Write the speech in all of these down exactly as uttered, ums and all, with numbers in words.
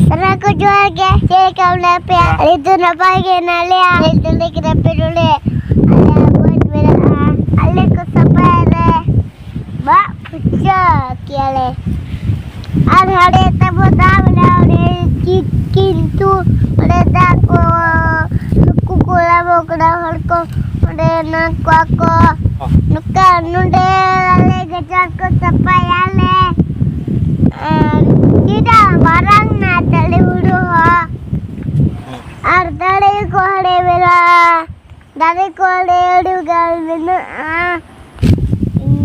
ᱥᱟᱱᱟᱢ ᱠᱚ ᱡᱚᱦᱟᱨ ᱜᱮ᱾ ᱪᱮᱫ ᱞᱮᱠᱟ ᱢᱮᱱᱟᱜ ᱯᱮᱭᱟ? ᱟᱞᱮ ᱫᱚ ᱱᱟᱯᱟᱭ ᱜᱮ ᱢᱮᱱᱟᱜ ᱞᱮᱭᱟ᱾ ᱟᱞᱮ ᱫᱚᱞᱮ ᱠᱟᱱᱟ ᱯᱮ ᱱᱚᱰᱮ᱾ ᱟᱞᱮᱭᱟᱜ ᱵᱟᱹᱫᱽ ᱢᱮᱱᱟᱜᱼᱟ᱾ ᱟᱞᱮ ᱠᱚ ᱥᱟᱯᱷᱟᱭᱟᱞᱮ᱾ ᱢᱟᱜ ᱯᱷᱩᱨᱪᱟᱹ ᱠᱮᱭᱟᱞᱮ᱾ ᱟᱨ ᱦᱟᱸᱰᱮ ᱛᱟᱵᱚ ᱫᱟᱜ ᱢᱮᱱᱟᱜᱼᱟ, ᱚᱸᱰᱮ ᱠᱤ-, ᱠᱤᱱᱛᱩ ᱚᱸᱰᱮ ᱫᱟᱜ ᱠᱚ, ᱦᱟᱹᱠᱩ ᱠᱚ ᱧᱟᱢᱚᱜ ᱠᱟᱱᱟ, ᱦᱚᱲ ᱠᱚ ᱚᱸᱰᱮ ᱮᱱᱟᱝ ᱠᱚᱣᱟ ᱠᱚ᱾ ᱱᱚᱝᱠᱟ ᱱᱚᱸᱰᱮ ᱟᱞᱮ ᱜᱟᱡᱟᱲ ᱠᱚ ᱥᱟᱯᱷᱟᱭᱟᱞᱮ᱾ ᱟᱨ ᱛᱤᱱᱟᱹᱜ ᱢᱟᱨᱟᱝ ᱱᱟ ᱛᱟᱞᱮ ᱦᱩᱲᱩ ᱦᱚᱸ᱾ ᱟᱨ ᱫᱟᱨᱮ ᱠᱚ ᱦᱟᱸᱰᱮ ᱢᱮᱱᱟᱜᱼᱟ᱾ ᱫᱟᱨᱮ ᱠᱚ ᱟᱹᱰᱤ ᱟᱹᱰᱤ ᱜᱟᱱ ᱢᱮᱱᱟᱜᱼᱟ᱾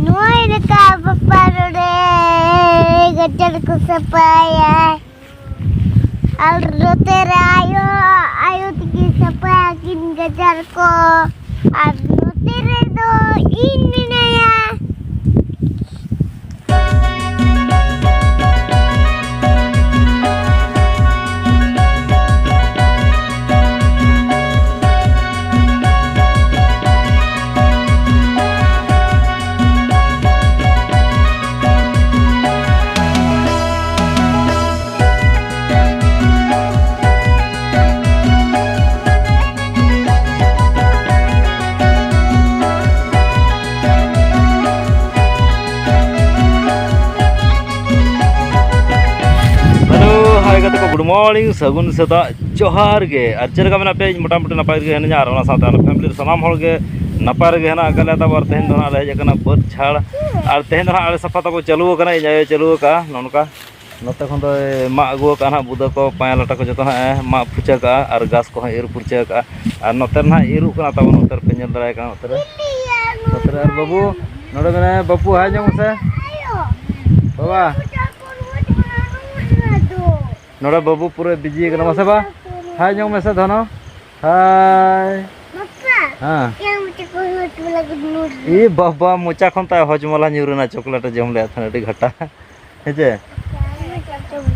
ᱱᱩᱭ ᱞᱮᱠᱟ ᱵᱟᱯᱟ ᱱᱚᱰᱮ ᱜᱟᱡᱟᱲ ᱠᱚ ᱥᱟᱯᱷᱟᱭᱟ᱾ ᱟᱨ ᱱᱚᱛᱮ ᱨᱮ ᱟᱭᱳ, ᱟᱭᱳ ᱛᱟᱹᱠᱤᱱ ᱥᱟᱯᱷᱟᱭᱟᱠᱤᱱ ᱜᱟᱡᱟᱲ ᱠᱚ᱾ ᱟᱨ ᱱᱚᱛᱮ ᱨᱮᱫᱚ ᱤᱧ ᱢᱮᱱᱟᱭᱟ᱾ Hello, hi ᱜᱟᱛᱮ ᱠᱚ, good morning, ᱥᱟᱹᱜᱩᱱ ᱥᱮᱛᱟᱜ, ᱡᱚᱦᱟᱨ ᱜᱮ᱾ ᱟᱨ ᱪᱮᱫ ᱞᱮᱠᱟ ᱢᱮᱱᱟᱜ ᱯᱮᱭᱟ? ᱤᱧ ᱢᱚᱴᱟᱢᱩᱴᱤ ᱱᱟᱯᱟᱭ ᱨᱮᱜᱮ ᱦᱤᱱᱟᱹᱧᱟ, ᱟᱨ ᱚᱱᱟ ᱥᱟᱶᱛᱮ ᱟᱞᱮ family ᱨᱮ ᱥᱟᱱᱟᱢ ᱦᱚᱲ ᱜᱮ ᱱᱟᱯᱟᱭ ᱨᱮᱜᱮ ᱦᱮᱱᱟᱜ ᱟᱠᱟᱫ ᱞᱮᱭᱟ᱾ ᱛᱟᱵᱚ ᱟᱨ ᱛᱮᱦᱮᱧ ᱫᱚ ᱱᱟᱜ ᱞᱮ ᱦᱮᱡ ᱟᱠᱟᱱᱟ ᱵᱟᱹᱫᱽ ᱪᱷᱟᱲ, ᱟᱨ ᱛᱮᱦᱮᱧ ᱫᱚ ᱱᱟᱜ ᱟᱲᱮ ᱥᱟᱯᱷᱟ ᱛᱟᱵᱚ ᱪᱟᱹᱞᱩ ᱟᱠᱟᱱᱟ, ᱤᱧ ᱟᱭᱳᱭ ᱪᱟᱹᱞᱩ ᱟᱠᱟᱫᱼᱟ᱾ ᱱᱚᱜᱼᱚ ᱱᱚᱝᱠᱟ ᱱᱚᱛᱮ ᱠᱷᱚᱱ ᱫᱚᱭ ᱢᱟᱜ ᱟᱹᱜᱩ ᱟᱠᱟᱫᱼᱟ ᱱᱟᱜ, ᱵᱩᱫᱟᱹ ᱠᱚ, ᱯᱟᱭᱟ ᱞᱟᱴᱟ ᱠᱚ ᱡᱚᱛᱚ ᱱᱟᱜ ᱮ ᱢᱟᱜ ᱯᱷᱩᱪᱟᱹ ᱠᱟᱜᱼᱟ, ᱟᱨ ᱜᱷᱟᱥ ᱠᱚᱦᱚᱸ ᱤᱨ ᱯᱷᱩᱨᱪᱟᱹ ᱠᱟᱜᱼᱟ᱾ ᱟᱨ ᱱᱚᱛᱮ ᱱᱟᱜ ᱤᱨᱚᱜ ᱠᱟᱱᱟ ᱛᱟᱵᱚᱱ, ᱱᱚᱛᱮ ᱨᱮᱯᱮ ᱧᱮᱞ ᱫᱟᱲᱮᱭᱟᱭ ᱠᱟᱱᱟ, ᱱᱚᱛᱮ ᱨᱮ, ᱱᱚᱛᱮ ᱨᱮ᱾ ᱟᱨ ᱵᱟᱹᱵᱩ ᱱᱚᱰᱮ ᱢᱮᱱᱟᱭᱟ, ᱵᱟᱹᱵᱩ ᱦᱟᱭ ᱧᱚᱜ ᱢᱮᱥᱮ ᱵᱟᱵᱟ᱾ ᱱᱚᱰᱮ ᱵᱟᱹᱵᱩ ᱯᱩᱨᱟᱹ ᱵᱤᱡᱤ ᱠᱟᱱᱟ, ᱢᱟᱥᱮ ᱵᱟ, ᱦᱟᱭ ᱧᱚᱜ ᱢᱮᱥᱮ ᱫᱷᱚᱱᱚ, ᱦᱟᱭ᱾ ᱵᱟᱯᱟ, ᱦᱮᱸ᱾ ᱮ ᱢᱚᱪᱟ ᱠᱚ ᱦᱚᱡᱽ ᱢᱟᱞᱟ ᱠᱚ ᱧᱩᱨ ᱮᱱᱟ᱾ ᱤ ᱵᱟᱵᱟ, ᱢᱚᱪᱟ ᱠᱷᱚᱱ ᱛᱟᱭ ᱦᱚᱡᱽ ᱢᱟᱞᱟ ᱧᱩᱨ ᱮᱱᱟ, ᱪᱚᱠᱞᱮᱴ ᱮ ᱡᱚᱢ ᱞᱮᱫ ᱛᱟᱦᱮᱸᱱᱟ, ᱟᱹᱰᱤ ᱜᱷᱟᱴᱟ᱾ ᱦᱮᱸ ᱪᱮ?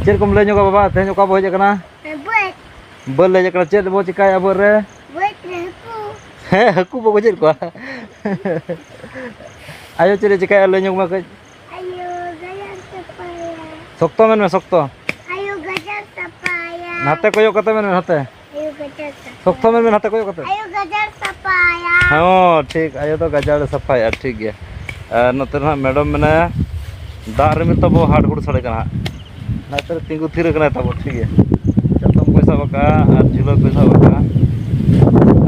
ᱪᱮᱫ ᱠᱚᱢ ᱞᱟᱹᱭ ᱧᱚᱜᱟ ᱵᱟᱵᱟ, ᱛᱮᱦᱮᱧ ᱚᱠᱟ ᱵᱚ ᱦᱮᱡ ᱟᱠᱟᱱᱟ? ᱵᱟᱹᱫᱽ᱾ ᱵᱟᱹᱫᱽ ᱞᱮ ᱦᱮᱡ ᱟᱠᱟᱱᱟ, ᱪᱮᱫ ᱵᱚ ᱪᱤᱠᱟᱭᱟ ᱵᱟᱹᱫᱽ ᱨᱮ? ᱵᱟᱹᱫᱽ ᱨᱮ ᱦᱟᱹᱠᱩ᱾ ᱦᱮᱸ, ᱦᱟᱹᱠᱩ ᱵᱚ ᱜᱚᱡᱮᱫ ᱠᱚᱣᱟ᱾ ᱟᱭᱳ ᱪᱮᱫ ᱮ ᱪᱤᱠᱟᱭᱟ, ᱞᱟᱹᱭ ᱧᱚᱜ ᱢᱮ ᱠᱟᱹᱡ᱾ ᱟᱭᱳ ᱜᱟᱡᱟᱲ ᱥᱟᱯᱷᱟᱭᱟ᱾ ᱥᱚᱠᱛᱚ ᱢᱮᱱ ᱢᱮ, ᱥᱚᱠᱛᱚ᱾ ᱟᱭᱳ ᱜᱟᱡᱟᱲ ᱥᱟᱯᱷᱟ᱾ ᱱᱟᱛᱮ ᱠᱚᱭᱚᱜ ᱠᱟᱛᱮ ᱢᱮᱱ ᱢᱮ, ᱱᱟᱛᱮ᱾ ᱟᱭᱳ ᱜᱟᱡᱟᱲ ᱥᱟᱯᱷᱟ᱾ ᱥᱚᱠᱛᱚ ᱢᱮᱱ ᱢᱮ, ᱱᱟᱛᱮ ᱠᱚᱭᱚᱜ ᱠᱟᱛᱮ᱾ ᱟᱭᱳ ᱜᱟᱡᱟᱲ ᱥᱟᱯᱷᱟᱭᱟ᱾ ᱦᱚᱸ, ᱴᱷᱤᱠ, ᱟᱭᱳ ᱫᱚ ᱜᱟᱡᱟᱲᱮ ᱥᱟᱯᱷᱟᱭᱟ, ᱴᱷᱤᱠ ᱜᱮᱭᱟ᱾ ᱟᱨ ᱱᱚᱛᱮ ᱨᱮ ᱦᱟᱸᱜ ᱢᱮᱰᱟᱢ ᱢᱮᱱᱟᱭᱟ, ᱫᱟᱜ ᱨᱤᱢᱤᱞ ᱛᱟᱵᱚ ᱦᱟᱰ ᱦᱩᱰ ᱥᱟᱰᱮ ᱠᱟᱱᱟ ᱦᱟᱸᱜ᱾ ᱱᱟᱛᱮ ᱨᱮ ᱛᱤᱸᱜᱩ ᱛᱷᱤᱨ ᱟᱠᱟᱱᱟᱭ ᱛᱟᱵᱚ, ᱴᱷᱤᱠ ᱜᱮᱭᱟ᱾ ᱪᱟᱛᱚᱢ ᱠᱚᱭ ᱥᱟᱵ ᱟᱠᱟᱫᱼᱟ ᱟᱨ ᱡᱷᱩᱞᱟᱹ ᱠᱚᱭ ᱥᱟᱵ ᱟᱠᱟᱫᱼᱟ᱾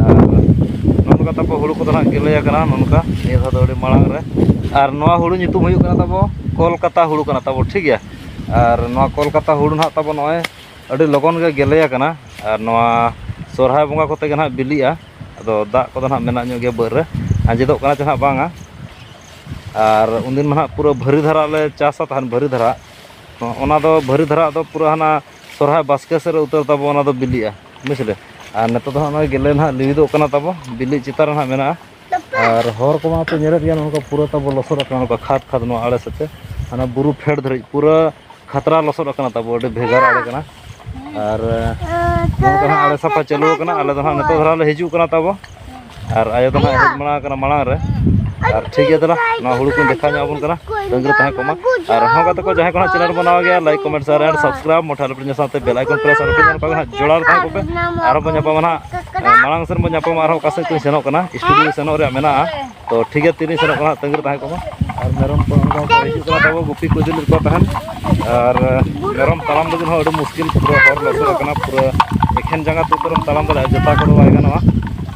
ᱟᱨ ᱱᱚᱜᱼᱚ ᱱᱚᱝᱠᱟ ᱛᱟᱵᱚ ᱦᱩᱲᱩ ᱠᱚᱫᱚ ᱦᱟᱸᱜ ᱜᱮᱞᱮ ᱟᱠᱟᱱᱟ, ᱱᱚᱜᱼᱚ ᱱᱚᱝᱠᱟ ᱱᱤᱭᱟᱹ ᱫᱷᱟᱣ ᱫᱚ ᱟᱹᱰᱤ ᱢᱟᱲᱟᱝ ᱨᱮ᱾ ᱟᱨ ᱱᱚᱣᱟ ᱦᱩᱲᱩ ᱧᱩᱛᱩᱢ ᱦᱩᱭᱩᱜ ᱠᱟᱱᱟ ᱛᱟᱵᱚ ᱠᱚᱞᱠᱟᱛᱟ ᱦᱩᱲᱩ ᱠᱟᱱᱟ ᱛᱟᱵᱚ, ᱴᱷᱤᱠ ᱜᱮᱭᱟ᱾ ᱟᱨ ᱱᱚᱣᱟ ᱠᱚᱞᱠᱟᱛᱟ ᱦᱩᱲᱩ ᱱᱟᱦᱟᱜ ᱛᱟᱵᱚ ᱱᱚᱜᱼᱚᱭ ᱟᱹᱰᱤ ᱞᱚᱜᱚᱱ ᱜᱮ ᱜᱮᱞᱮ ᱟᱠᱟᱱᱟ᱾ ᱟᱨ ᱱᱚᱣᱟ ᱥᱚᱨᱦᱟᱭ ᱵᱚᱸᱜᱟ ᱠᱚᱛᱮ ᱜᱮ ᱱᱟᱦᱟᱜ ᱵᱤᱞᱤᱜᱼᱟ᱾ ᱟᱫᱚ ᱫᱟᱜ ᱠᱚᱫᱚ ᱱᱟᱦᱟᱜ ᱢᱮᱱᱟᱜ ᱧᱚᱜ ᱜᱮᱭᱟ ᱵᱟᱹᱫᱽ ᱨᱮ, ᱟᱸᱡᱮᱫᱚᱜ ᱠᱟᱱᱟ ᱪᱮ ᱱᱟᱦᱟᱜ ᱵᱟᱝᱟ᱾ ᱟᱨ ᱩᱱᱫᱤᱱ ᱢᱟ ᱱᱟᱦᱟᱜ ᱯᱩᱨᱟᱹ ᱵᱷᱟᱹᱨᱤ ᱫᱷᱟᱨᱟ ᱞᱮ ᱪᱟᱥᱟ ᱛᱟᱦᱮᱱ, ᱵᱷᱟᱹᱨᱤ ᱫᱷᱟᱨᱟ᱾ ᱚᱱᱟ ᱫᱚ ᱵᱷᱟᱹᱨᱤ ᱫᱷᱟᱨᱟ ᱫᱚ ᱯᱩᱨᱟᱹ ᱦᱟᱱᱟ ᱥᱚᱨᱦᱟᱭ ᱵᱟᱥᱠᱮ ᱥᱮᱫ ᱨᱮ ᱩᱛᱟᱹᱨ ᱛᱟᱵᱚ, ᱚᱱᱟ ᱫᱚ ᱵᱤᱞᱤᱜᱼᱟ, ᱵᱩᱡᱽ ᱞᱮ᱾ ᱟᱨ ᱱᱤᱛᱚᱜ ᱫᱚ ᱦᱟᱸᱜ ᱱᱚᱜᱼᱚᱭ ᱜᱮᱞᱮ ᱱᱟᱦᱟᱜ ᱞᱤᱣᱤᱫᱚᱜ ᱠᱟᱱᱟ ᱛᱟᱵᱚ, ᱵᱤᱞᱤ ᱪᱮᱛᱟᱱ ᱨᱮ ᱱᱟᱦᱟᱜ ᱢᱮᱱᱟᱜᱼᱟ᱾ ᱟᱨ ᱦᱚᱨ ᱠᱚᱢᱟ ᱯᱮ ᱧᱮᱞᱮᱫ ᱜᱮᱭᱟ, ᱱᱚᱝᱠᱟ ᱯᱩᱨᱟᱹ ᱛᱟᱵᱚ ᱞᱚᱥᱚᱫ ᱟᱠᱟᱱᱟ, ᱱᱚᱝᱠᱟ ᱠᱷᱟᱫᱽ ᱠᱷᱟᱫᱽ ᱱᱚᱣᱟ ᱟᱲᱮ ᱥᱮᱫ ᱛᱮ, ᱦᱟᱱᱟ ᱵᱩᱨᱩ ᱯᱷᱮᱰ ᱫᱷᱟᱹᱨᱤᱡ ᱯᱩᱨᱟᱹ ᱠᱷᱟᱛᱨᱟ ᱞᱚᱥᱚᱫ ᱟᱠᱟᱱᱟ ᱛᱟᱵᱚ, ᱟᱹᱰᱤ ᱵᱷᱮᱜᱟᱨ ᱟᱲᱮ ᱠᱟᱱᱟ᱾ ᱟᱨ ᱱᱚᱝᱠᱟ ᱦᱟᱸᱜ ᱟᱲᱮ ᱥᱟᱯᱷᱟ ᱪᱟᱹᱞᱩ ᱟᱠᱟᱱᱟ, ᱟᱞᱮ ᱫᱚ ᱦᱟᱸᱜ ᱱᱤᱛᱚᱜ ᱫᱷᱟᱨᱟ ᱞᱮ ᱦᱤᱡᱩᱜ ᱠᱟᱱᱟ ᱛᱟᱵᱚ᱾ ᱟᱨ ᱟᱭᱳ ᱫᱚ ᱦᱟᱸᱜ ᱦᱮᱡ ᱢᱟᱲᱟᱝ ᱟᱠᱟᱱᱟ ᱢᱟᱲᱟᱝ ᱨᱮ᱾ ᱟᱨ ᱴᱷᱤᱠ ᱜᱮᱭᱟ, ᱫᱮᱞᱟ, ᱱᱚᱣᱟ ᱦᱩᱲᱩ ᱠᱚᱧ ᱫᱮᱠᱷᱟᱣ ᱧᱚᱜ ᱟᱵᱚᱱ ᱠᱟᱱᱟ, ᱛᱟᱺᱜᱤ ᱨᱮ ᱛᱟᱦᱮᱸ ᱠᱚᱜ ᱢᱟ᱾ ᱟᱨ ᱦᱚᱸ ᱜᱟᱛᱮ ᱠᱚ, ᱡᱟᱦᱟᱸᱭ ᱠᱚ ᱦᱟᱸᱜ ᱪᱮᱱᱮᱞ ᱵᱚᱱᱟᱣ ᱜᱮᱭᱟ, like, comment, share and subscribe, ᱢᱚᱴᱷᱟ ᱞᱮᱯᱮ ᱥᱟᱶᱛᱮ ᱵᱮᱞ ᱟᱭᱠᱚᱱ ᱯᱨᱮᱥ ᱟᱞᱚᱯᱮ ᱧᱮᱞ ᱠᱟᱜ ᱦᱟᱸᱜ, ᱡᱚᱲᱟᱣ ᱨᱮ ᱛᱟᱦᱮᱸ ᱠᱚᱜ ᱯᱮ᱾ ᱟᱨᱦᱚᱸ ᱵᱚᱱ ᱧᱟᱯᱟᱢᱟ ᱱᱟᱦᱟᱜ ᱢᱟᱲᱟᱝ ᱥᱮᱱ ᱵᱚᱱ ᱧᱟᱯᱟᱢᱟ, ᱟᱨᱦᱚᱸ ᱚᱠᱟ ᱥᱮᱫ ᱠᱚᱧ ᱥᱮᱱᱚᱜ ᱠᱟᱱᱟ, ᱥᱴᱩᱰᱤᱭᱳ ᱥᱮᱱᱚᱜ ᱨᱮᱭᱟᱜ ᱢᱮᱱᱟᱜᱼᱟ᱾ ᱛᱚ ᱴᱷᱤᱠ ᱜᱮᱭᱟ, ᱛᱤᱨᱤᱧ ᱥᱮᱱᱚᱜ ᱠᱟᱱᱟ, ᱛᱟᱺᱜᱤ ᱨᱮ ᱛᱟᱦᱮᱸ ᱠᱚᱜ ᱢᱟ᱾ ᱟᱨ ᱢᱮᱨᱚᱢ ᱠᱚ ᱚᱱᱠᱟ ᱠᱚ ᱦᱤᱡᱩᱜ ᱠᱟᱱᱟ ᱛᱟᱵᱚ, ᱜᱩᱯᱤ ᱠᱚ ᱤᱫᱤ ᱞᱮᱫ ᱠᱚᱣᱟ ᱛᱟᱦᱮᱱ᱾ ᱟᱨ ᱢᱮᱨᱚᱢ ᱛᱟᱲᱟᱢ ᱞᱟᱹᱜᱤᱫ ᱦᱚᱸ ᱟᱹᱰᱤ ᱢᱩᱥᱠᱤᱞ, ᱯᱩᱨᱟᱹ ᱦᱚᱨ ᱞᱚᱥᱚᱫ ᱟᱠᱟᱱᱟ, ᱯᱩᱨᱟᱹ ᱮᱠᱷᱮᱱ ᱡᱟᱸᱜᱟ ᱛᱮ ᱩᱛᱟᱹᱨᱮᱢ ᱛᱟᱲᱟᱢ ᱫᱟᱲᱮᱭᱟᱜᱼᱟ, ᱡᱩᱛᱟ ᱠᱚᱫᱚ ᱵᱟᱭ ᱜᱟᱱᱚᱜᱼᱟ᱾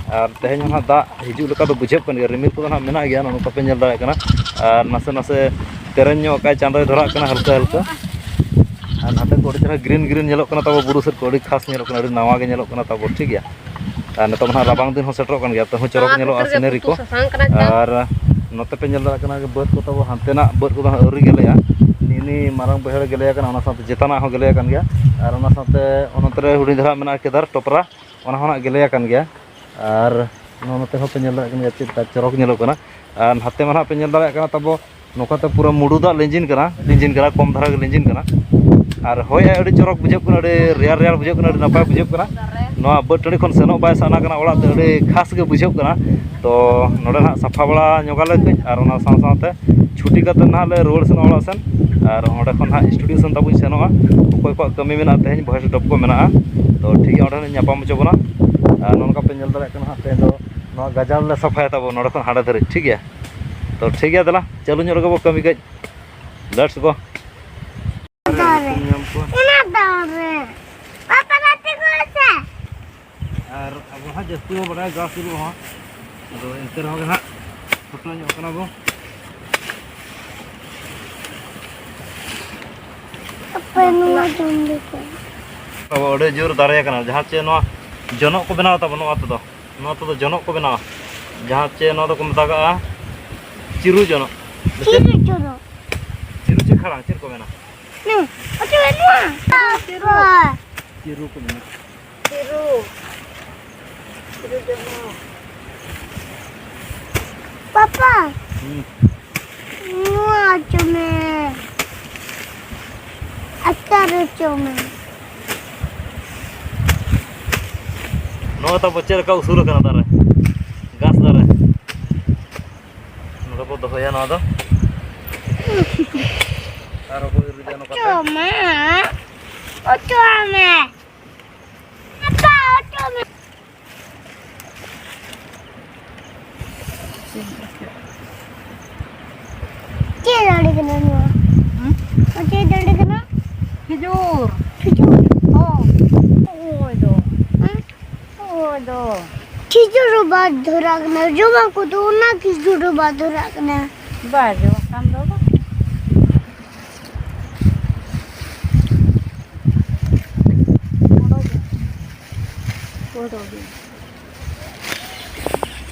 ᱟᱨ ᱛᱮᱦᱮᱧ ᱦᱚᱸ ᱱᱟᱦᱟᱜ ᱫᱟᱜ ᱦᱤᱡᱩᱜ ᱞᱮᱠᱟ ᱫᱚ ᱵᱩᱡᱷᱟᱹᱜ ᱠᱟᱱ ᱜᱮᱭᱟ, ᱨᱤᱢᱤᱞ ᱠᱚᱫᱚ ᱱᱟᱦᱟᱜ ᱢᱮᱱᱟᱜ ᱜᱮᱭᱟ, ᱱᱚᱜᱼᱚ ᱱᱚᱝᱠᱟ ᱯᱮ ᱧᱮᱞ ᱫᱟᱲᱮᱭᱟᱜ ᱠᱟᱱᱟ᱾ ᱟᱨ ᱱᱟᱥᱮ ᱱᱟᱥᱮ ᱛᱮᱨᱮᱧ ᱧᱚᱜ ᱠᱟᱜᱼᱟᱭ, ᱪᱟᱸᱫᱚᱭ ᱫᱷᱚᱨᱟᱜ ᱠᱟᱱᱟ ᱦᱟᱞᱠᱟ ᱦᱟᱞᱠᱟ᱾ ᱟᱨ ᱱᱟᱛᱮ ᱠᱚ ᱟᱹᱰᱤ ᱪᱮᱦᱨᱟ ᱜᱨᱤᱱ ᱜᱨᱤᱱ ᱧᱮᱞᱚᱜ ᱠᱟᱱᱟ ᱛᱟᱵᱚ, ᱵᱩᱨᱩ ᱥᱮᱫ ᱠᱚ ᱟᱹᱰᱤ ᱠᱷᱟᱥ ᱧᱮᱞᱚᱜ ᱠᱟᱱᱟ, ᱟᱹᱰᱤ ᱱᱟᱣᱟ ᱜᱮ ᱧᱮᱞᱚᱜ ᱠᱟᱱᱟ ᱛᱟᱵᱚ, ᱴᱷᱤᱠ ᱜᱮᱭᱟ᱾ ᱟᱨ ᱱᱤᱛᱚᱜ ᱢᱟ ᱱᱟᱦᱟᱜ ᱨᱟᱵᱟᱝ ᱫᱤᱱ ᱦᱚᱸ ᱥᱮᱴᱮᱨᱚᱜ ᱠᱟᱱ ᱜᱮᱭᱟ, ᱛᱟᱹᱦᱩ ᱪᱚᱨᱚᱠ ᱧᱮᱞᱚᱜᱼᱟ ᱥᱤᱱᱟᱹᱨᱤ ᱠᱚ᱾ ᱟᱨ ᱱᱚᱛᱮ ᱯᱮ ᱧᱮᱞ ᱫᱟᱲᱮᱭᱟᱜ ᱠᱟᱱᱟ ᱡᱮ ᱵᱟᱹᱫᱽ ᱠᱚ ᱛᱟᱵᱚ, ᱦᱟᱱᱛᱮᱱᱟᱜ ᱵᱟᱹᱫᱽ ᱠᱚᱫᱚ ᱦᱟᱸᱜ ᱟᱹᱣᱨᱤ ᱜᱮᱞᱮᱜᱼᱟ᱾ ᱱᱤᱜ ᱱᱤᱭᱟᱹ ᱢᱟᱨᱟᱝ ᱵᱟᱹᱭᱦᱟᱹᱲ ᱜᱮᱞᱮ ᱟᱠᱟᱱᱟ, ᱚᱱᱟ ᱥᱟᱶᱛᱮ ᱪᱮᱛᱟᱱᱟᱜ ᱦᱚᱸ ᱜᱮᱞᱮ ᱟᱠᱟᱱ ᱜᱮᱭᱟ᱾ ᱟᱨ ᱚᱱᱟ ᱥᱟᱶᱛᱮ ᱚᱱᱚᱱᱛ ᱨᱮ ᱦᱩᱰᱤᱧ ᱫᱷᱟᱨᱟ ᱢᱮᱱᱟᱜᱼᱟ ᱠᱮᱫᱟᱨ ᱴᱚᱯᱨᱟ, ᱚᱱᱟ ᱦᱚᱸ ᱱᱟᱜ ᱜᱮᱞᱮ ᱟᱠᱟᱱ ᱜᱮᱭᱟ᱾ ᱟᱨ ᱱᱚᱜᱼᱚ ᱱᱚᱛᱮ ᱦᱚᱸ ᱯᱮ ᱧᱮᱞ ᱫᱟᱲᱮᱭᱟᱜ ᱠᱟᱱ ᱜᱮᱭᱟ ᱪᱮᱫ ᱞᱮᱠᱟ ᱪᱚᱨᱚᱠ ᱧᱮᱞᱚᱜ ᱠᱟᱱᱟ᱾ ᱟᱨ ᱱᱟᱛᱮ ᱢᱟ ᱱᱟᱜ ᱯᱮ ᱧᱮᱞ ᱫᱟᱲᱮᱭᱟᱜ ᱠᱟᱱᱟ ᱛᱟᱵᱚ, ᱱᱚᱝᱠᱟᱛᱮ ᱯᱩᱨᱟᱹ ᱢᱩᱰᱩ ᱫᱟᱜ ᱞᱤᱸᱡᱤᱱ ᱠᱟᱱᱟ, ᱞᱤᱸᱡᱤᱱ ᱠᱟᱱᱟ, ᱠᱚᱢ ᱫᱷᱟᱨᱟ ᱜᱮ ᱞᱤᱸᱡᱤᱱ ᱠᱟᱱᱟ᱾ ᱟᱨ ᱦᱚᱭ ᱟᱹᱰᱤ ᱪᱚᱨᱚᱠ ᱵᱩᱡᱷᱟᱹᱜ ᱠᱟᱱᱟ, ᱟᱹᱰᱤ ᱨᱮᱭᱟᱲ ᱨᱮᱭᱟᱲ ᱵᱩᱡᱷᱟᱹᱜ ᱠᱟᱱᱟ, ᱟᱹᱰᱤ ᱱᱟᱯᱟᱭ ᱵᱩᱡᱷᱟᱹᱜ ᱠᱟᱱᱟ᱾ ᱱᱚᱣᱟ ᱵᱟᱹᱫᱽ ᱴᱟᱺᱰᱤ ᱠᱷᱚᱱ ᱥᱮᱱᱚᱜ ᱵᱟᱭ ᱥᱟᱱᱟ ᱠᱟᱱᱟ ᱚᱲᱟᱜ ᱛᱮ, ᱟᱹᱰᱤ ᱠᱷᱟᱥ ᱜᱮ ᱵᱩᱡᱷᱟᱹᱜ ᱠᱟᱱᱟ᱾ ᱛᱚ ᱱᱚᱰᱮ ᱱᱟᱦᱟᱜ ᱥᱟᱯᱷᱟ ᱵᱟᱲᱟ ᱧᱚᱜᱟᱞᱮ ᱠᱟᱹᱡ, ᱟᱨ ᱚᱱᱟ ᱥᱟᱶ ᱥᱟᱶᱛᱮ ᱪᱷᱩᱴᱤ ᱠᱟᱛᱮ ᱱᱟᱦᱟᱜ ᱞᱮ ᱨᱩᱣᱟᱹᱲ ᱥᱮᱱᱚᱜᱼᱟ ᱚᱲᱟᱜ ᱥᱮᱱ᱾ ᱟᱨ ᱚᱸᱰᱮ ᱠᱷᱚᱱ ᱱᱟᱦᱟᱜ ᱥᱴᱩᱰᱤᱭᱳ ᱥᱮᱱ ᱛᱟᱵᱚᱱ ᱥᱮᱱᱚᱜᱼᱟ᱾ ᱚᱠᱚᱭ ᱠᱚᱣᱟᱜ ᱠᱟᱹᱢᱤ ᱢᱮᱱᱟᱜᱼᱟ ᱛᱮᱦᱮᱧ voice drop ᱠᱚ ᱢᱮᱱᱟᱜᱼᱟ, ᱛᱚ ᱴᱷᱤᱠ ᱜᱮᱭᱟ, ᱚᱸᱰᱮ ᱞᱮ ᱧᱟᱯᱟᱢ ᱦᱚᱪᱚ ᱵᱚᱱᱟ᱾ ᱟᱨ ᱱᱚᱜᱼᱚ ᱱᱚᱝᱠᱟ ᱯᱮ ᱧᱮᱞ ᱫᱟᱲᱮᱭᱟᱜ ᱠᱟᱱᱟ ᱦᱟᱸᱜ, ᱛᱮᱦᱮᱧ ᱫᱚ ᱱᱚᱣᱟ ᱜᱟᱡᱟᱲ ᱞᱮ ᱥᱟᱯᱷᱟᱭᱟ ᱛᱟᱵᱚ ᱱᱚᱰᱮ ᱠᱷᱚᱱ ᱦᱟᱸᱰᱮ ᱫᱷᱟᱹᱨᱤᱡ, ᱴᱷᱤᱠ ᱜᱮᱭᱟ? ᱛᱚ ᱴᱷᱤᱠ ᱜᱮᱭᱟ, ᱫᱮᱞᱟ ᱪᱟᱹᱞᱩ ᱧᱚᱜ ᱞᱮᱜᱮ ᱵᱚ ᱠᱟᱹᱢᱤ ᱠᱟᱹᱡ᱾ Let's go. ᱫᱟᱨᱮ᱾ ᱧᱟᱢ ᱠᱚᱣᱟ᱾ ᱚᱱᱟ ᱫᱟᱨᱮ᱾ ᱯᱟᱯᱟ ᱜᱟᱛᱮ ᱠᱚ ᱥᱮ? ᱟᱨ ᱟᱵᱚ ᱦᱟᱸᱜ ᱡᱟᱹᱥᱛᱤ ᱵᱚ ᱵᱟᱲᱟᱭᱟ ᱜᱷᱟᱥ ᱩᱨᱩᱜ ᱦᱚᱸ, ᱟᱫᱚ ᱮᱱᱛᱮ ᱨᱮᱦᱚᱸ ᱜᱮ ᱦᱟᱸᱜ ᱪᱷᱩᱴᱟᱹᱣ ᱧᱚᱜ ᱠᱟᱱᱟ ᱵᱚ᱾ ᱟᱯᱮ ᱱᱚᱣᱟ ᱡᱚᱢ ᱞᱮᱠᱟ᱾ ᱟᱵᱚ ᱟᱹᱰᱤ ᱡᱳᱨ ᱫᱟᱨᱮ ᱠᱟᱱᱟ, ᱡᱟᱦᱟᱸ ᱪᱮ ᱱᱚᱣᱟ ᱡᱚᱱᱚᱜ ᱠᱚ ᱵᱮᱱᱟᱣ ᱛᱟᱵᱚᱱ, ᱱᱚᱣᱟ ᱛᱮᱫᱚ, ᱱᱚᱣᱟ ᱛᱮᱫᱚ ᱡᱚᱱᱚᱜ ᱠᱚ ᱵᱮᱱᱟᱣᱟ, ᱡᱟᱦᱟᱸ ᱪᱮ ᱱᱚᱣᱟ ᱫᱚᱠᱚ ᱢᱮᱛᱟᱜᱟᱜᱼᱟ ᱪᱤᱨᱩ ᱡᱚᱱᱚᱜ᱾ ᱪᱤᱨᱩ ᱡᱚᱱᱚᱜ᱾ ᱪᱤᱨᱩ ᱪᱮ ᱠᱷᱟᱲᱟᱝ, ᱪᱮᱫ ᱠᱚ ᱢᱮᱱᱟ? ᱱᱩ, ᱚᱪᱚ ᱱᱚᱣᱟ᱾ ᱪᱤᱨᱩ᱾ ᱪᱤᱨᱩ ᱠᱚ ᱢᱮᱱᱟ᱾ ᱪᱤᱨᱩ᱾ ᱪᱤᱨᱩ ᱡᱚᱱᱚᱜ᱾ ᱯᱟᱯᱟ᱾ ᱦᱩᱸ᱾ ᱱᱚᱣᱟ ᱚᱪᱚ ᱢᱮ᱾ ᱟᱪᱟᱨ ᱚᱪᱚ ᱢᱮ᱾ ᱱᱚᱣᱟ ᱛᱟᱵᱚ ᱪᱮᱫ ᱞᱮᱠᱟ ᱩᱥᱩᱞ ᱟᱠᱟᱱᱟ ᱫᱟᱨᱮ? ᱜᱷᱟᱥ ᱫᱟᱨᱮ᱾ ᱱᱚᱰᱮ ᱵᱚ ᱫᱚᱦᱚᱭᱟ ᱱᱚᱣᱟ ᱫᱚ᱾ ᱟᱨ ᱵᱚ ᱤᱨ ᱤᱫᱤᱭᱟ ᱱᱚᱝᱠᱟ ᱛᱮ᱾ ᱚᱪᱚ ᱢᱮ᱾ ᱚᱪᱚ ᱢᱮ᱾ ᱪᱮᱫ ᱫᱟᱨᱮ ᱠᱟᱱᱟ ᱱᱚᱣᱟ? ᱦᱩᱸ? ᱪᱮᱫ ᱫᱟᱨᱮ ᱠᱟᱱᱟ? ᱠᱷᱤᱡᱩᱨ᱾ ᱠᱷᱤᱡᱩᱨ? ᱦᱚᱸ᱾ ᱚᱠᱚᱭ ᱫᱚ? ᱦᱮᱸ? ᱚᱠᱚᱭ ᱫᱚ? ᱠᱷᱤᱡᱩᱨ ᱵᱟᱫ ᱫᱷᱚᱨᱟ ᱠᱟᱱᱟ, ᱡᱚᱢᱟ ᱠᱚ ᱫᱚ ᱚᱱᱟ ᱠᱷᱤᱡᱩᱨ ᱵᱟᱫ ᱫᱷᱚᱨᱟ ᱠᱟᱱᱟ᱾ ᱵᱟᱭ ᱡᱚᱢ ᱠᱷᱟᱱ ᱫᱚ ᱵᱟᱝ᱾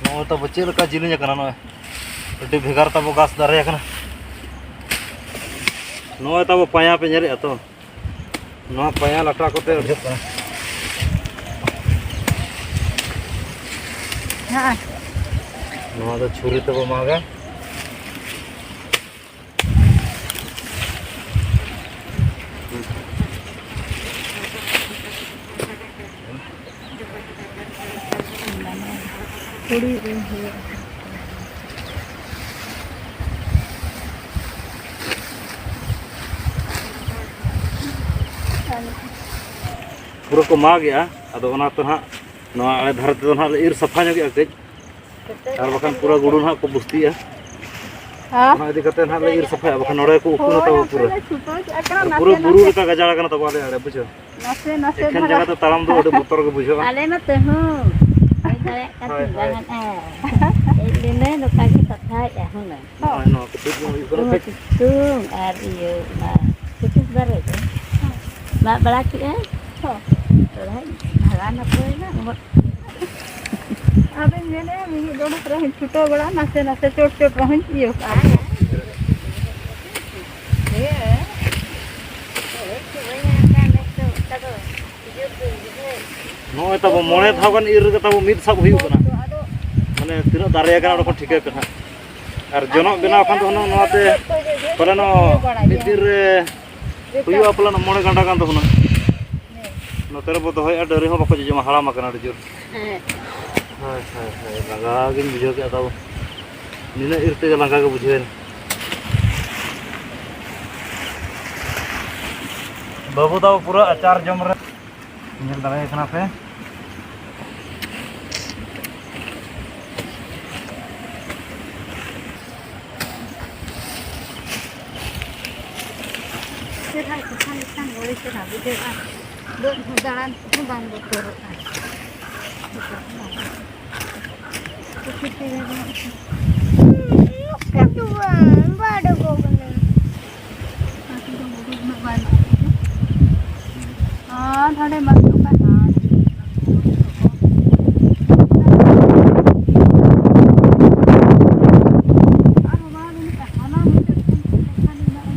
ᱱᱚᱜᱼᱚᱭ ᱛᱟᱵᱚ ᱪᱮᱫ ᱞᱮᱠᱟ ᱡᱤᱞᱤᱧ ᱟᱠᱟᱱᱟ, ᱱᱚᱜᱼᱚᱭ ᱟᱹᱰᱤ ᱵᱷᱮᱜᱟᱨ ᱛᱟᱵᱚ ᱜᱷᱟᱥ ᱫᱟᱨᱮ ᱟᱠᱟᱱᱟ᱾ ᱱᱚᱜᱼᱚᱭ ᱛᱟᱵᱚ ᱯᱟᱭᱟ ᱯᱮ ᱧᱮᱞᱮᱫᱼᱟ ᱛᱚ, ᱱᱚᱣᱟ ᱯᱟᱭᱟ ᱞᱟᱴᱟ ᱠᱚᱛᱮ ᱵᱩᱡᱷᱟᱹᱜ ᱠᱟᱱᱟ᱾ ᱦᱮᱸ᱾ ᱱᱚᱣᱟ ᱫᱚ ᱪᱷᱩᱨᱤ ᱛᱮᱵᱚ ᱢᱟᱜᱟ᱾ ᱠᱩᱲᱤ ᱨᱮ ᱦᱩᱭᱩᱜᱼᱟ᱾ ᱯᱩᱨᱟᱹ ᱠᱚ ᱢᱟᱜᱮᱜᱼᱟ᱾ ᱟᱫᱚ ᱚᱱᱟᱛᱮ ᱱᱟᱦᱟᱜ ᱱᱚᱣᱟ ᱟᱲᱮ ᱫᱷᱟᱨᱮ ᱛᱮᱫᱚ ᱱᱟᱦᱟᱜ ᱞᱮ ᱤᱨ ᱥᱟᱯᱷᱟ ᱧᱚᱜᱮᱜᱼᱟ ᱠᱟᱹᱡ, ᱟᱨ ᱵᱟᱠᱷᱟᱱ ᱯᱩᱨᱟᱹ ᱜᱩᱰᱩ ᱱᱟᱦᱟᱜ ᱠᱚ ᱵᱩᱥᱛᱤᱜᱼᱟ᱾ ᱦᱮᱸ? ᱚᱱᱟ ᱤᱫᱤ ᱠᱟᱛᱮ ᱱᱟᱦᱟᱜ ᱞᱮ ᱤᱨ ᱥᱟᱯᱷᱟᱭᱟ, ᱵᱟᱠᱷᱟᱱ ᱱᱚᱰᱮ ᱠᱚ ᱩᱠᱩ ᱱᱟ ᱛᱟᱵᱚ ᱯᱩᱨᱟᱹ᱾ ᱟᱨ ᱯᱩᱨᱟᱹ ᱵᱩᱨᱩ ᱞᱮᱠᱟ ᱜᱟᱡᱟᱲ ᱟᱠᱟᱱᱟ ᱛᱟᱵᱚ ᱟᱞᱮ ᱟᱲᱮ, ᱵᱩᱡᱷᱟᱹᱣ? ᱱᱟᱥᱮ ᱱᱟᱥᱮ ᱮᱠᱷᱮᱱ ᱫᱷᱟᱨᱟ᱾ ᱡᱟᱸᱜᱟ ᱛᱮ ᱛᱟᱲᱟᱢ ᱫᱚ ᱟᱹᱰᱤ ᱵᱚᱛᱚᱨ ᱜᱮ ᱵᱩᱡᱷᱟᱹᱜᱼᱟ᱾ ᱟᱞᱮ ᱱᱚᱛᱮ ᱦᱚᱸ ᱦᱩᱭ ᱫᱟᱲᱮᱭᱟᱜ ᱠᱟᱱ ᱦᱳᱭ, ᱛᱤᱧ ᱦᱳᱭ᱾ ᱵᱟᱝ ᱦᱮᱡ ᱞᱮᱱᱟᱭ, ᱱᱚᱝᱠᱟ ᱜᱮ ᱠᱟᱛᱷᱟᱭᱮᱫᱼᱟ ᱦᱩᱱᱟᱹᱝ᱾ ᱱᱚᱜᱼᱚᱭ ᱱᱚᱣᱟ ᱠᱚ ᱛᱩᱫ ᱡᱚᱝ ᱦᱩᱭᱩᱜ ᱠᱟᱱᱟ ᱥᱤᱛᱩᱝ ᱠᱟᱹᱡ᱾ ᱥᱤᱛᱩᱝ ᱟᱨ ᱤᱭᱟᱹ ᱚᱱᱟ ᱠᱩᱴᱩᱥ ᱫᱟᱨᱮ ᱫᱚ ᱢᱟᱜ ᱵᱟᱲᱟ ᱠᱮᱫᱼᱟᱭ᱾ ᱦᱚᱸ᱾ ᱛᱷᱚᱲᱟᱧ ᱵᱷᱟᱜᱟᱣ ᱱᱟᱯᱚᱭᱮᱱᱟ, ᱩᱱᱟᱹᱜ ᱟᱫᱚᱧ ᱢᱮᱱᱮᱫᱼᱟ, ᱢᱤᱢᱤᱫ ᱰᱚᱸᱰᱮᱠ ᱨᱮᱦᱚᱸᱧ ᱪᱷᱩᱴᱟᱹᱣ ᱵᱟᱲᱟᱜᱼᱟ, ᱱᱟᱥᱮ ᱱᱟᱥᱮ ᱪᱚᱴ ᱪᱚᱴ ᱨᱮᱦᱚᱸᱧ ᱤᱭᱟᱹ ᱠᱟᱜᱼᱟ᱾ ᱱᱚᱜᱼᱚᱭ ᱛᱟᱵᱚ ᱢᱚᱬᱮ ᱫᱷᱟᱣ ᱜᱟᱱ ᱤᱨ ᱨᱮᱜᱮ ᱛᱟᱵᱚ ᱢᱤᱫ ᱥᱟᱵ ᱦᱩᱭᱩᱜ ᱠᱟᱱᱟ᱾ ᱢᱟᱱᱮ ᱛᱤᱱᱟᱹᱜ ᱫᱟᱨᱮ ᱟᱠᱟᱱᱟ ᱚᱸᱰᱮ ᱠᱷᱚᱱ ᱴᱷᱤᱠᱟᱹ ᱠᱟᱱᱟ᱾ ᱟᱨ ᱡᱚᱱᱚᱜ ᱵᱮᱱᱟᱣ ᱠᱷᱟᱱ ᱫᱚ ᱦᱩᱱᱟᱹᱝ ᱱᱚᱣᱟᱛᱮ ᱯᱟᱞᱮᱱᱚᱜ ᱢᱤᱫ ᱫᱤᱱ ᱨᱮ ᱦᱩᱭᱩᱜᱼᱟ ᱯᱟᱞᱮᱱᱚᱜ ᱢᱚᱬᱮ ᱜᱟᱱᱰᱟ ᱜᱟᱱ ᱫᱚ ᱦᱩᱱᱟᱹᱝ᱾ ᱱᱚᱛᱮ ᱨᱮᱵᱚ ᱫᱚᱦᱚᱭᱮᱫᱼᱟ, ᱰᱟᱹᱨᱤ ᱦᱚᱸ ᱵᱟᱠᱚ ᱡᱚᱡᱚᱢᱟ, ᱦᱟᱲᱟᱢ ᱟᱠᱟᱱᱟ ᱟᱹᱰᱤ ᱡᱳᱨ᱾ ᱦᱮᱸ᱾ ᱦᱳᱭ, ᱦᱳᱭ, ᱦᱳᱭ, ᱞᱟᱸᱜᱟ ᱜᱤᱧ ᱵᱩᱡᱷᱟᱹᱣ ᱠᱮᱫᱼᱟ ᱛᱟᱵᱚ᱾ ᱱᱤᱱᱟᱹᱜ ᱤᱨ ᱛᱮᱜᱮ ᱞᱟᱸᱜᱟ ᱜᱮ ᱵᱩᱡᱷᱟᱹᱣᱮᱱᱟ᱾ ᱵᱟᱹᱵᱩ ᱛᱟᱵᱚ ᱯᱩᱨᱟᱹ ᱟᱪᱟᱨ ᱡᱚᱢ ᱨᱮ᱾ ᱧᱮᱞ ᱫᱟᱲᱮᱭᱟᱜ ᱠᱟᱱᱟ ᱯᱮ᱾ ᱪᱮᱦᱨᱟ ᱥᱟᱯᱷᱟ ᱞᱮᱠᱷᱟᱱ ᱟᱹᱰᱤ ᱪᱮᱦᱨᱟ ᱵᱩᱡᱷᱟᱹᱜᱼᱟ᱾ ᱵᱟᱹᱫᱽ ᱦᱚᱸ ᱫᱟᱬᱟᱱ ᱠᱚᱦᱚᱸ ᱵᱟᱝ ᱵᱚᱛᱚᱨᱚᱜᱼᱟ᱾ ᱟᱨ ᱦᱟᱸᱰᱮ ᱢᱟ ᱫᱚᱠᱟᱱ᱾ ᱟᱨ ᱦᱚᱸ ᱢᱟ ᱢᱮᱱᱮᱫ ᱠᱟᱱ, ᱦᱟᱱᱟ ᱢᱩᱪᱟᱹᱫ ᱠᱷᱚᱱ ᱫᱚᱠᱟᱱ ᱢᱮᱱᱟᱜᱼᱟ᱾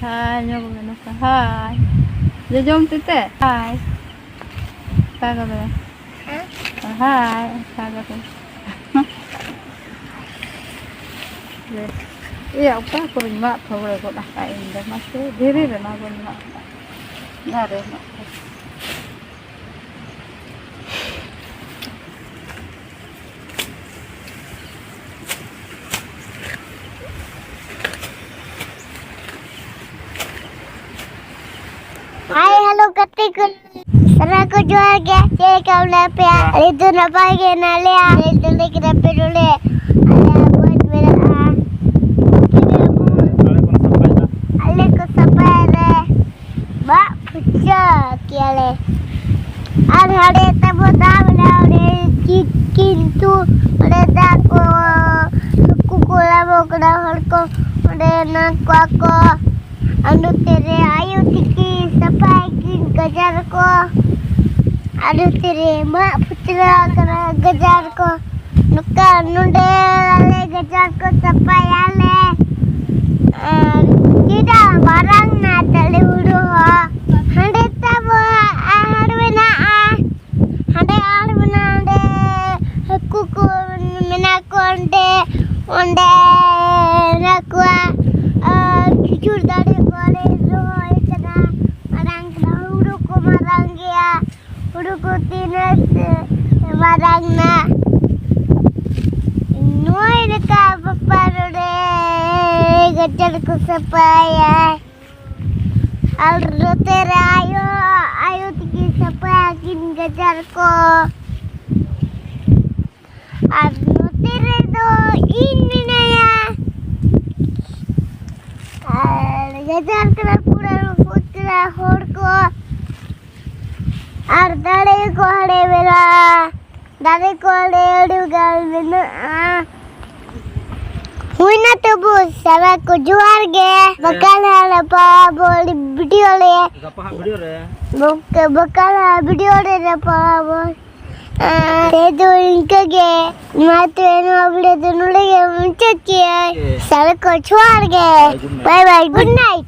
ᱦᱟᱭ ᱧᱚᱜ ᱢᱮ ᱱᱚᱝᱠᱟ, ᱦᱟᱭ᱾ ᱡᱚᱡᱚᱢ ᱛᱤ ᱛᱮ? ᱦᱟᱭ᱾ ᱚᱱᱠᱟ ᱜᱚᱫᱚᱜ ᱢᱮ᱾ ᱦᱟᱭ, ᱚᱱᱠᱟ ᱜᱚᱫᱚᱜ ᱢᱮ᱾ ᱮᱭᱟ, ᱚᱠᱟ ᱠᱚᱨᱮᱧ ᱢᱟᱜ ᱯᱷᱟᱹᱣᱲᱟᱹ ᱜᱚᱫ ᱟᱠᱟᱫ ᱤᱧ ᱫᱚ, ᱢᱟᱥᱮ ᱫᱷᱤᱨᱤ ᱨᱮᱢᱟ ᱵᱟᱹᱧ ᱢᱟᱜ ᱟᱠᱟᱫ᱾ ᱫᱟᱨᱮ ᱢᱟᱜ ᱠᱚ᱾ ᱦᱟᱭ, ᱦᱮᱞᱳ, ᱜᱟᱛᱮ ᱠᱚ᱾ ᱥᱟᱱᱟᱢ ᱠᱚ ᱡᱚᱦᱟᱨ ᱜᱮ᱾ ᱪᱮᱫ ᱞᱮᱠᱟ ᱢᱮᱱᱟᱜ ᱯᱮᱭᱟ? ᱟᱞᱮ ᱫᱚ ᱱᱟᱯᱟᱭ ᱜᱮ ᱢᱮᱱᱟᱜ ᱞᱮᱭᱟ᱾ ᱟᱞᱮ ᱫᱚ ᱞᱟᱹᱭ ᱠᱮᱫᱟ ᱯᱮ ᱱᱚᱰᱮ ᱟᱞᱮᱭᱟᱜ ᱵᱟᱹᱫᱽ ᱢᱮᱱᱟᱜᱼᱟ᱾ ᱟᱞᱮ ᱠᱚ ᱥᱟᱯᱷᱟᱭᱮᱫᱟ᱾ ᱟᱞᱮ ᱠᱚ ᱥᱟᱯᱷᱟᱭᱮᱫᱟ᱾ ᱢᱟᱜ ᱯᱷᱩᱪᱟᱹ ᱠᱮᱭᱟᱞᱮ᱾ ᱟᱨ ᱦᱟᱸᱰᱮ ᱛᱟᱵᱚ ᱫᱟᱜ ᱢᱮᱱᱟᱜᱼᱟ, ᱚᱸᱰᱮ ᱠᱤ-, ᱠᱤᱱᱛᱩ ᱚᱸᱰᱮ ᱫᱟᱜ ᱠᱚ, ᱦᱟᱹᱠᱩ ᱠᱚ ᱧᱟᱢᱚᱜ ᱠᱟᱱᱟ, ᱦᱚᱲ ᱠᱚ ᱚᱸᱰᱮ ᱮᱱᱟᱝ ᱠᱚᱣᱟ ᱠᱚ᱾ ᱟᱨ ᱱᱚᱛᱮ ᱨᱮ ᱟᱭᱳ ᱛᱤᱠᱤ ᱥᱟᱯᱷᱟᱭ ᱠᱤᱱ ᱜᱟᱡᱟᱲ ᱠᱚ᱾ ᱟᱨ ᱱᱚᱛᱮ ᱨᱮ ᱢᱟᱜ ᱯᱷᱩᱪᱨᱟᱹ ᱠᱟᱱᱟ ᱜᱟᱡᱟᱲ ᱠᱚ᱾ ᱱᱚᱝᱠᱟ ᱱᱚᱰᱮ ᱟᱞᱮ ᱜᱟᱡᱟᱲ ᱠᱚ ᱥᱟᱯᱷᱟᱭᱟᱞᱮ᱾ ᱟᱨ ᱪᱮᱫᱟᱜ ᱢᱟᱨᱟᱝ ᱱᱟ ᱛᱟᱞᱮ ᱦᱩᱲᱩ ᱦᱚᱸ? ᱦᱟᱸᱰᱮ ᱛᱟᱵᱚ ᱟᱦᱟᱨ ᱢᱮᱱᱟᱜᱼᱟ᱾ ᱦᱟᱸᱰᱮ ᱟᱦᱟᱨ ᱢᱮᱱᱟᱜᱼᱟ, ᱚᱸᱰᱮ ᱦᱟᱹᱠᱩ ᱠᱚ ᱢᱮᱱᱟᱜ ᱠᱚᱣᱟ, ᱚᱸᱰᱮ, ᱚᱸᱰᱮ ᱢᱮᱱᱟᱜ ᱠᱚᱣᱟ᱾ ᱟᱨ ᱠᱷᱤᱡᱩᱨ ᱫᱟᱨᱮ ᱠᱚᱞᱮ ᱨᱚᱦᱚᱭ ᱠᱟᱫᱟ, ᱢᱟᱨᱟᱝ ᱠᱟᱱᱟ, ᱦᱩᱲᱩ ᱠᱚ ᱢᱟᱨᱟᱝ ᱜᱮᱭᱟ᱾ ᱦᱩᱲᱩ ᱠᱚ ᱛᱤᱱᱟᱹᱜ ᱢᱟᱨᱟᱝ ᱱᱟ᱾ ᱱᱩᱭ ᱞᱮᱠᱟ ᱵᱟᱯᱟ ᱱᱚᱰᱮ ᱜᱟᱡᱟᱲ ᱠᱚ ᱥᱟᱯᱷᱟᱭᱟᱭ᱾ ᱟᱨ ᱱᱚᱛᱮ ᱨᱮ ᱟᱭᱳ, ᱟᱭᱳ ᱛᱤᱠᱤ ᱥᱟᱯᱷᱟᱭᱟ ᱠᱤᱱ ᱜᱟᱡᱟᱲ ᱠᱚ᱾ ᱟᱨ ᱱᱚᱛᱮ ᱨᱮᱫᱚ ᱤᱧ ᱢᱮᱱᱟᱭᱟ᱾ ᱟᱨ ᱜᱟᱡᱟᱲ ᱠᱟᱱᱟ ᱯᱩᱨᱟᱹ ᱨᱟᱹᱯᱩᱫ ᱠᱟᱱᱟ ᱦᱚᱲ ᱠᱚ᱾ ᱟᱨ ᱫᱟᱨᱮ ᱠᱚ ᱦᱟᱸᱰᱮ ᱢᱮᱱᱟᱜᱼᱟ᱾ ᱫᱟᱨᱮ ᱠᱚ ᱦᱟᱸᱰᱮ ᱟᱹᱰᱤ ᱜᱟᱱ ᱢᱮᱱᱟᱜᱼᱟ᱾ ᱦᱩᱭᱱᱟ ᱛᱚᱵᱩ ᱥᱟᱱᱟᱢ ᱠᱚ ᱡᱚᱦᱟᱨ ᱜᱮ᱾ ᱵᱟᱠᱟᱞ ᱦᱟᱨᱟ ᱯᱟᱵᱚ ᱵᱷᱤᱰᱤᱭᱳ ᱨᱮ᱾ ᱜᱟᱯᱟ ᱦᱟᱸᱜ ᱵᱷᱤᱰᱤᱭᱳ ᱨᱮ᱾ ᱵᱚᱠ-, ᱵᱟᱠᱟᱞ ᱦᱟᱨᱟ ᱵᱷᱤᱰᱤᱭᱳ ᱨᱮ ᱧᱟᱯᱟᱢ ᱟᱵᱚᱱ᱾ ᱟᱨ ᱛᱮᱦᱮᱧ ᱫᱚ ᱤᱱᱠᱟᱹ ᱜᱮ᱾ ᱢᱟ ᱛᱚᱵᱮ ᱱᱚᱣᱟ ᱵᱷᱤᱰᱤᱭᱳ ᱫᱚ ᱱᱚᱰᱮ ᱜᱮ ᱢᱩᱪᱟᱹᱫ ᱠᱮᱜᱼᱟᱭ᱾ ᱥᱟᱱᱟᱢ ᱠᱚ ᱡᱚᱦᱟᱨ ᱜᱮ᱾ ᱵᱟᱭ ᱵᱟᱭ, ᱜᱩᱰ ᱱᱟᱭᱤᱴ᱾